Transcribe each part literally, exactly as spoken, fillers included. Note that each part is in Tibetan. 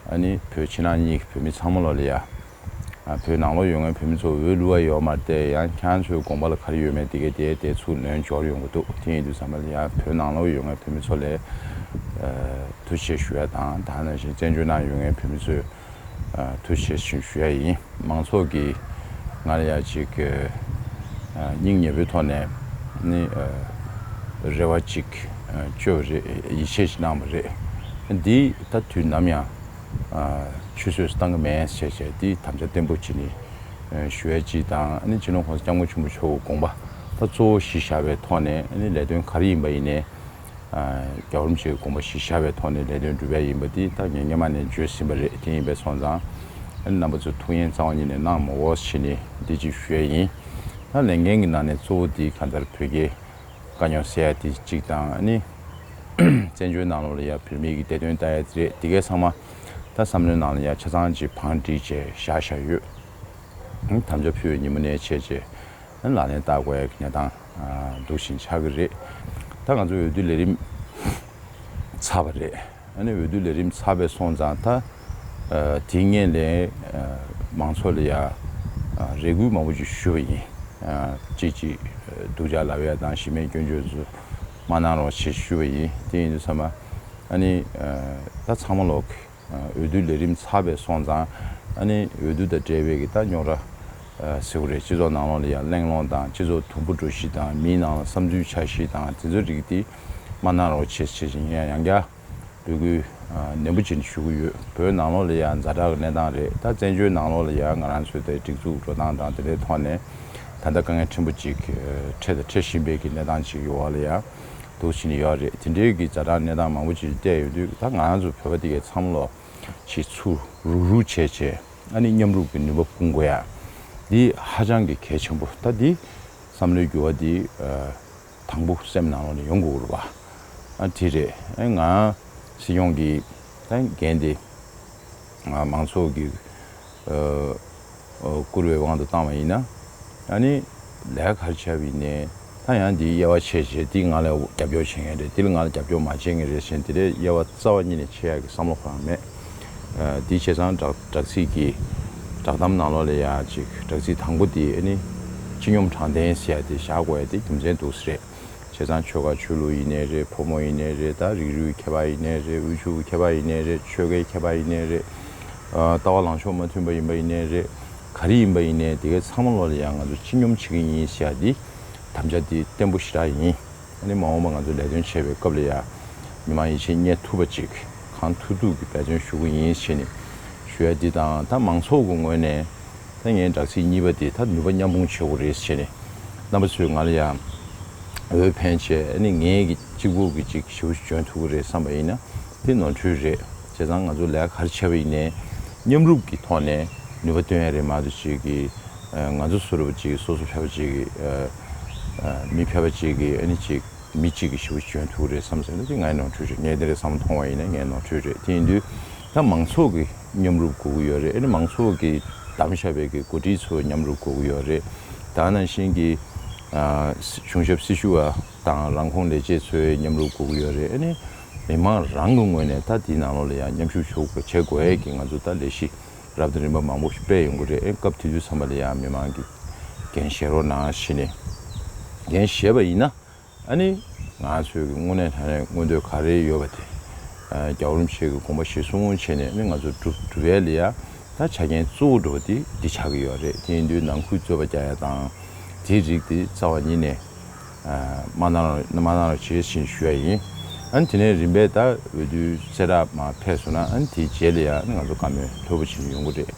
ཨ་ནི་བོད་ཕྱི་ནང་གཉིས་ཀྱི་བོད་མི་ཚང་མ་ལོ་ལ་ཡ། ཨ། བོད་ནང་ལོགས་ཡོད་མཁན་བོད་མི་ཚོ་འོས་བླུག་པ་ཡོད་མ་རེད་དེ། ཡང་ཁྱེད་རང་ཚོའི་དགོངས་པ་ལ་ག་རེ་ཡོད་མེད་དེ་གའི་དེ་དེ་ཚུར་ལན་འབྱོར་ཡོང་གི་འདུག་དེ་ཡིན་དུས་ཙམ་པ་ལ་ཡ་བོད་ནང་ལོགས་ཡོད་མཁན་བོད་མི་ཚོ་ལ་ཨ་ཐུགས་རྗེ་ཆེ་ཞུ་ཡ་དང་། ད་ནང་བཞིན་བཙན་བྱོལ་ནང་ཡོད་མཁན་བོད་མི་ཚོས་ཨ་ཐུགས་རྗེ་ཆེ་ཞུ་ཡ་ཡིན། མང་ཚོགས་ཀྱིས་ང་ལ་ཡ་ཅིག་ཨ་སྙིང་ཉེ་པོའི་ཐོག་ནས་ནི་ཨ་རེ་བ་ཅིག་ཨ་བཅོལ་བ་རེད། ཡིད་ཆེས་ཤིག་གནང་བ་རེད། འདི་ད་དུས་ནམ་ཡང་ཨ་ཆུད་ཟོས་སུ་བཏང་གི་མེད་ཟེར་བྱས་འདི་དམ་བཅའ་བརྟན་པོ་བྱས་ནས་ཨ་ཞུ་ཡ་ཅིག་དང་། ཨ་ནི་སྤྱི་ནོར་གོང་ས་སྐྱབས་མགོན་ཆེན་པོ་མཆོག་གི་དགོངས་པ་ད་གཙོ་བོ་གཞི་བཞག་པའི་ཐོག་ནས། ཨ་ནི་ལས་དོན་ག་རེ་ཡིན་པ་ཡིན་ནའི་ཨ་རྒྱལ་བ་རིན་པོ་ཆེའི་དགོངས་པ་གཞི་བཞག་པའི་ཐོག་ནས་ལས་དོན་སྒྲུབ་ཡ་ཡིན་པ་འདི་ད་ངས་སྔོན་མ་ནས་བརྗོད་ཟིན་པ་རེད། དེ་ཡིན་པས་སོང་ཙང་། ཨ་ནི་རྣམ་པ་ཚོས་ཐུགས་ཡེངས་རྩ་བ་ཉིད་ནས་གནང་མ་དགོས་ཞེས་ནས་འདི་གཅིག་ཞུ་ཡ་ཡིན། ད་ལས་འགན་གྱི་ནང་ནས་གཙོ་བོ་འདི་གང་ལྟར་བོད་རྒྱའི་དཀའ་རྙོག་སེལ་ཡ་དེ་གཅིག་དང་། ཨ་ནི་བཙན་བྱོལ་ནང་ལོགས་ལ་ཡ་བོད་མི་གི་བདེ་དོན་ལྟ་ཡ་དེ་རེད། དེ་གའི་ཚང་མ་ད་བསམ་བློའི་ནང་ལ་ཡ་ཆ་ཚང་ཅིག་བང་བསྒྲིགས་བྱས་བཞག་བཞག་ཡོད། དམ་བཅའ་ཕུལ་བའི་ཉིན་མོ་ནས་བྱས་བྱས་ཨ་ནི་ལག་ལེན་བསྟར་དགོས་ཡ་གི་གནས་སྟངས་ཨ་འདུག་བཞིན་ཆགས་ཀྱི་རེད། ད་ང་ཚོ་འོས་བསྡུ་ལས་རིམ་ཚར་བ་རེད། ཨ་ནི་འོས་བསྡུ་ལས་རིམ་ཚར་བའི་སོང་ཙང་ད་ཨ་དེའི་སྔོན་ལ་ཨ་མང་ཚོགས་ལ་ཡ་ཨ་རེ་སྐུལ་མང་པོ་ཅིག་ཞུས་པ་ཡིན། ཨ་ཅིག་ཅིག་ཨ་སྡུག་ཅག་ལབ་ཡ་དང་གཞི་མེད་སྐྱོན་བརྗོད་ཚོ་མ་གནང་རོགས་བྱེད་ཞུས་པ་ཡིན། དེ་ཡིན་དུས་ཙམ་པ་ཨ་ནི་ཨ་ད་ཚང་མ་ལོག་གི་ཨ་འོས་བསྡུ་ལས་རིམ་ཚར་བའི་སོང་ཙང་ཨ་ནི་འོས་བསྡུ་དང་འབྲེལ་བའི་གི་ད་རྙོག་དྲ་ཨ་ཟེར་དགོས་རེད། སྤྱི་ཚོགས་ནང་ལོགས་ལ་ཡ་གླེང་སློང་དང་། སྤྱི་ཚོགས་དུམ་བུ་འགྲོ་གཞི་དང་། མིའི་ནང་ལ་བསམ་ཚུལ་འཆར་གཞི་དང་དེ་ཚོ་རིགས་དེ་མ་གནང་རོགས་བྱེད་ཅེས་ཡང་ཡང་བསྐྱར་འབོད་སྐུལ་ཨ་ནན་པོ་བྱས་ནས་ཞུ་གི་ཡོད། བོད་ནང་ལོགས་ལ་ཡ་ཛ་དྲག་གི་གནས་སྟངས་རེད། ད་བཙན་བྱོལ་ནང་ལོགས་ལ་ཡ་ང་རང་ཚོའི་ད་སྒྲིག་འཛུགས་འགྲོ་སྟངས་དང་དེ་འདྲའི་ཐོག་ནས་ད་ལྟ་དཀའ་ངལ་ཕྲན་བུ་ཅིག་ཨ་འཕྲད་དང་འཕྲད་བཞིན་པའི་གི་གནས་སྟངས་ཅིག་ཡོད་པ་ལ་ཡ་འདུག་བྱས་ནས་ཡོད་རེད། དེ་འདྲའི་གི་ཛ་དྲག་གནས་སྟངས་མང་པོ་ཅིག་བལྟས་ཡོང་དུས་ད་ང་རང་ཚོ་བོད་པ་དེ་གའི་ཚང་མ་ལོག་ཅིག་ཚུར་རུག་རུག་བྱས་བྱས་ཨ་ནི་མཉམ་རུབ་ཀྱི་ནུས་པ་སྤུངས་དགོས་ཡ་འདི་ཧ་ཅང་གི་གལ་ཆེན་པོ། ད་འདི་བསམ་བློའི་འགྱུར་བ་འདི་ཨ་དང་པོ་སེམས་ནང་ལོགས་ནས་ཡོང་དགོས་རེད་པ། ཨ་དེ་རེད། ཨ་ང་སྲིད་སྐྱོང་གི་ད་འགན་དེ་ཨ་མང་ཚོགས་ཀྱི་ཨ་ཨ་བཀུར་བའི་དབང་དུ་བཏང་བ་ཡིན་ན། ཨ་ནི་ལས་ཀ་ག་རེ་བྱས་པ་ཡིན་ནའི་ད་ཡང་འདིའི་དབྱེ་བ་ཕྱེ་བྱས་འདི་ང་ལ་རྒྱབ་སྐྱོར་བྱེད་མཁན་རེད། འདི་ལ་ང་ལ་རྒྱབ་སྐྱོར་མ་བྱེད་མཁན་རེད་ཟེར་འདི་འདྲའི་དབྱེ་བ་རྩ་བ་ཉིད་ནས་ཕྱེ་ཡག་གི་བསམ་བློ་གང་མེད། ཨ་འདི་བྱས་ཙང་དྲག་དྲག་ཚིག་གི་བསྒྲགས་གཏམ་ནང་ལོགས་ལ་ཡ་ཅིག་དྲག་ཚིག་དང་པོ་འདི་ཨ་ནི་སྤྱི་སྙོམས་དྲང་བདེན་ཟེར་ཡ་དེ་བཞག་དགོས་ཡ་དེ་རྒྱུ་མཚན་འདུག་ས་རེད། བྱས་ཙང་ཆོལ་ཁ་ཆོས་ལུགས་ཡིན་ནའི་རེད། ཕོ་མོ་ཡིན་ནའི་རེད། ད་རིགས་རུས་ཁྱད་པར་ཡིན་ནའི་རེད། དབུལ་ཕྱུག་ཁྱད་པར་ཡིན་ནའི་རེད། ཆོལ་ཁའི་ཁྱད་པར་ཡིན་ནའི་རེད། ཨ་ལྟ་བ་ལངས་ཕྱོགས་མ་མཐུན་པ་ཡིན་པ་ཡིན་ནའི་རེད། ག་རེ་ཡིན་པ་ཡིན་ནའི་དེ་གའི་ཚང་མ་ལོགས་ལ་ཡང་ང་ཚོ་སྤྱི་སྙོམས་བྱེད་ཀྱི་ཡིན་ཟེར་ཡ་འདི་དམ་བཅའ་འདི་བརྟན་པོ་ཞེ་དྲག་ཡིན། ཨ་ནི་མ་འོངས་པ་ང་ཚོ་ལས་དོན་བྱེད་པའི་སྐབས་ལ་ཡང་མི་མང་ཡིད་ཆེས་རྙེད་ཐུབ་པ་ཅིག་གང་ཐུབ་ཐུབ་ཀྱིས་འབད་བརྩོན་ཞུ་གི་ཡིན་ཟེར་ནས་ཞུ་ཡ་འདི་དང་། ད་མང་ཚོགས་ཀྱི་ངོས་ནས་ད་ངའི་དྲག་ཚིག་གཉིས་པ་དེ་ད་ནུས་པ་མཉམ་སྤུངས་བྱེད་དགོས་རེད་ཟེར་ནས་རྣམ་པ་ཚོས་ང་ལ་ཡང་འོས་འཕེན་བྱས། ཨ་ནི་ངའི་གི་གཅིག་པུ་གི་ཅིག་ཞེ་པོ་ཅིག་འཇོན་ཐུབ་ཀྱི་རེད་བསམ་པ་ཡིན་ན་དེ་ནོར་འཁྲུལ་རེད། བྱས་ཙང་ང་ཚོ་ལས་ཀ་ག་རེ་བྱས་པ་ཡིན་ནའི་མཉམ་རུབ་ཀྱི་ཐོག་ནས་ནུས་པ་བཏོན་ཡ་རེད་མ་གཏོགས་ཅིག་གི་ང་ཚོ་བཟོ་འདྲ་པོ་ཅིག་གི་སོ་སོ་ཕལ་པ་ཅིག་གི་མི་ཕལ་པ་ཅིག་གི་ཨ་ནི་ཅིག་མི་གཅིག་གིས་ཞེ་པོ་ཅིག་འཇོན་ཐུབ་རེད་བསམ་ཟེར་ན་དེ་ངའི་ནོར་འཁྲུལ་རེད། ངས་དེ་འདྲའི་བསམ་བློ་མཐོང་བ་ཡིན་ན་ངའི་ནོར་འཁྲུལ་རེད། དེ་ཡིན་དུས་ད་མང་ཚོགས་ཀྱི་མཉམ་རུབ་དགོས་ཀྱི་ཡོད་རེད། ཨ་ནི་མང་ཚོགས་ཀྱིས་བདམས་བཞག་པའི་གི་འགོ་ཁྲིད་ཚོའི་མཉམ་རུབ་དགོས་ཀྱི་ཡོད་རེད། ད་ནང་བཞིན་གྱི་ཨ་གཞུང་ཞབས་སྲི་ཞུ་བ་དང་རང་ཁོངས་ལས་བྱེད་ཚོའི་མཉམ་རུབ་དགོས་ཀྱི་ཡོད་རེད། ཨ་ནི་མི་མང་རང་གི་ངོས་ནས་ད་དེའི་ནང་ལོགས་ལ་ཡང་མཉམ་ཞུགས་བྱེད་དགོས་ཡས་ཀྱི་ང་ཚོ་ད་ལས་གཞི་རབ་དང་རིམ་པ་མང་པོ་ཞིག་སྤེལ་ཡོང་གི་རེད། ཨ་ནི་སྐབས་དེ་དུས་ཙམ་པ་ལ་ཡང་མི་མང་གིས་འགན་བཞེས་རོགས་གནང་ཞེས་ནས་འགན་བཞེས་པ་ཡིན་ན། ཨ་ནི་ང་ཚོའི་གི་དངོས་གནས་དྲང་གནས་མངོན་འདོད་ག་རེ་ཡོད་པ་དེ་ཨ་རྒྱལ་བ་རིན་པོ་ཆེ་གི་དགོངས་པ་གཞིར་བཟུང་བྱས་ནས་ཨ་ནི་ང་ཚོ་སྒྲུབ་སྒྲུབ་ཡས་ལ་ཡ་ད་ཆ་རྐྱེན་གཙོ་བོ་འདྲ་བོ་དེ་འདི་ཆགས་ཀྱི་ཡོད་རེད། དེ་ཡིན་དུས་ནང་ཁུལ་རྩོད་པ་རྒྱག་ཡ་དང་དེའི་རིགས་དེ་རྩ་བ་ཉིད་ནས་ཨ་མ་གནང་རོགས་མ་གནང་རོགས་བྱེད་ཞེས་ཞུ་ཡ་ཡིན། ཨ་ནི་དེ་ནས་རིམ་པས་ད་འོས་བསྡུ་གསལ་བསྒྲགས་མར་ཕེབས་སོང་ན་ཨ་ནི་དེའི་རྗེས་ལ་ཡ་ཨ་ནི་ང་ཚོ་བཀའ་མོལ་ལྷོད་པོ་བྱེད་ནས་ཡོང་གི་རེད།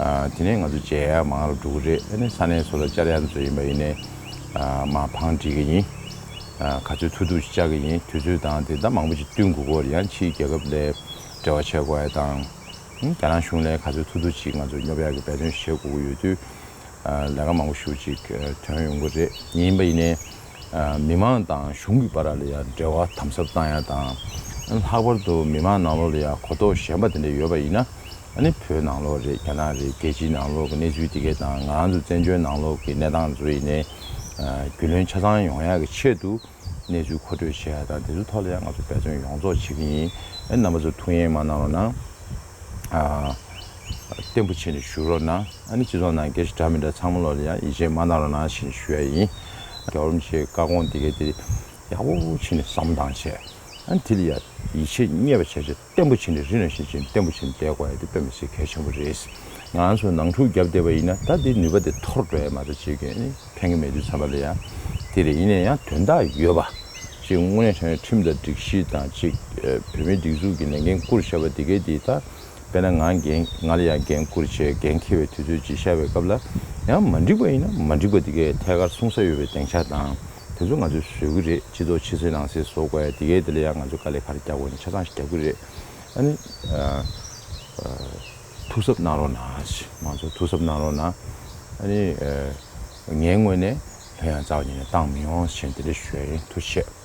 ཨ་དེ་ནས་ང་ཚོ་མཇལ་ཡ་མང་རུ་འགྲོ་གི་རེད། ཨ་ནི་ས་གནས་སོ་སོ་ལ་བཅར་ཡ་ཚོ་ཡིན་པ་ཡིན་ནའི་ཨ་མར་བང་སྒྲིག་གི་ཡིན། ཨ་ག་ཚོད་ཐུབ་ཐུབ་ཅིག་བཅར་གི་ཡིན། དུས་ཚོད་དང་དེ་ད་མང་པོ་ཅིག་བསྟུན་དགོས་ཀྱི་ཡོད་རེད། ཡང་ཕྱིའི་རྒྱལ་ཁབ་ལ་འབྲེལ་བ་བྱེད་དགོས་ཡ་དང་། ཨ་རྒྱ་ནག་གཞུང་ལ་ག་ཚོད་ཐུབ་ཐུབ་ཅིག་ང་ཚོ་སྙོབ་ཡ་གི་འབད་བརྩོན་བྱེད་དགོས་ཀྱི་ཡོད་དུས། ཨ་ལས་ཀ་མང་པོ་ཞེ་པོ་ཅིག་ཨ་ཐོན་ཡོང་གི་རེད། ཡིན་པ་ཡིན་ནའི་ཨ་མི་མང་དང་གཞུང་གི་བར་ལ་ཡང་འབྲེལ་བ་དམ་ཟབ་བཏང་ཡ་དང་། ཨ་ལྷག་པར་དུ་མི་མང་ནང་ལོགས་ལ་ཡང་གོ་རྟོགས་ཞན་པ་དེ་འདྲ་ཡོད་པ་ཡིན་ན། ཨ་ནི་བོད་ནང་ལོགས་རེད། རྒྱ་ནག་རེད། རྒྱལ་སྤྱིའི་ནང་ལོགས་ཀྱི་གནས་ཚུལ་དེ་གས་དང་། ང་རང་ཚོ་བཙན་བྱོལ་ནང་ལོགས་ཀྱི་གནས་སྟངས་ཚོ་ཡིན་ནའི་ཨ་རྒྱུས་ལོན་ཆ་ཚང་ཡོང་ཡག་གི་ཆེད་དུ་གནས་ཚུལ་མཁོ་སྤྲོད་བྱེད་ཡ་དང་དེ་ཚོའི་ཐོག་ལ་ཡང་ང་ཚོ་འབད་བརྩོན་ཡོངས་རྫོགས་བྱེད་ཀྱི་ཡིན། ཨ་ནི་རྣམ་པ་ཚོ་ཐུགས་ཡེངས་མ་གནང་རོགས་གནང་། ཨ་བརྟན་པོ་བྱས་ནས་བཞུགས་རོགས་གནང་། ཨ་ནི་སྤྱི་ཚོགས་ནང་སྐད་ཆ་འདྲ་མི་འདྲ་ཚང་མ་ལོག་ལ་ཡང་ཡིད་ཆེས་མ་གནང་རོགས་གནང་ཞེས་ཞུ་ཡ་ཡིན། རྒྱལ་བ་རིན་པོ་ཆེའི་བཀའ་དགོངས་འདི་གའི་དེ་ཡག་པོ་བྱས་ནས་བསམ་བློ་བཏང་བྱས། ཨ་ནི་དེ་ལ་ཡང་ཡིད་ཆེས་རྙེད་པ་བྱས་བྱས་བརྟན་པོ་བྱས་ནས་རི་ནང་བཞིན་བྱས་ནས་བརྟན་པོ་བྱས་ནས་བསྡད་དགོས་ཡ་དེ་དཔེ་མི་སྲིད་གལ་ཆེན་པོ་རེད། ང་རང་ཚོ་ནང་འཁྲུག་བརྒྱབ་བསྡད་པ་ཡིན་ན་ད་དེ་ནུས་པ་དེ་འཐོར་འགྲོ་ཡ་མ་གཏོགས་ཅིག་གི་ནི་ཕན་གི་མེད་དུས་ཙམ་པ་ལ་ཡང་དེ་རེད། ཡིན་ན་ཡང་དོན་དག་ཡོད་པ་ཅིག་དངོས་གནས་དྲང་གནས་ཁྲིམས་དང་སྒྲིག་གཞི་དང་ཅིག་ཨ་བོད་མིའི་སྒྲིག་འཛུགས་ཀྱི་ལས་འགན་བསྐུར་བཞག་པ་དེ་གའི་དེ་ད་དཔེར་ན་ང་འགན་ང་ལ་ཡང་འགན་བསྐུར་བྱས་འགན་འཁྱེར་བའི་དུས་ཚོད་ཅིག་ཤར་བའི་སྐབས་ལ་ཡང་མ་འགྲིག་པ་ཡིན་ན་མ་འགྲིག་པ་དེ་གའི་ཐད་ཀར་གསུང་ས་ཡོད་པའི་སྡིངས་ཆ་དང་དེ་ཚོ་ང་ཚོས་བཟོ་གི་རེད། སྤྱི་ཚོགས་ཕྱི་གསལ་ནང་གསལ་བཟོ་དགོས་ཡ་དེ་གའི་དེ་ལ་ཡང་ང་ཚོས་དཀའ་ལས་ག་རེ་རྒྱག་དགོས་ཡིན་ཆ་ཚང་ཞིག་རྒྱག་གི་རེད། ཨ་ནི་ཨ་ཨ་ཐུགས་གཟབ་གནང་རོགས་གནང་། ང་ཚོ་ཐུགས་གཟབ་གནང་རོགས་གནང་། ཨ་ནི་ཨ་ངའི་ངོས་ནས་ལྷོད་ཡངས་རྩ་བ་ཉིད་ནས་བཏང་མི་ཡོང་ཞེས་འདི་འདྲ་ཞུ་ཡ་ཡིན། ཐུགས་རྗེ་ཆེ།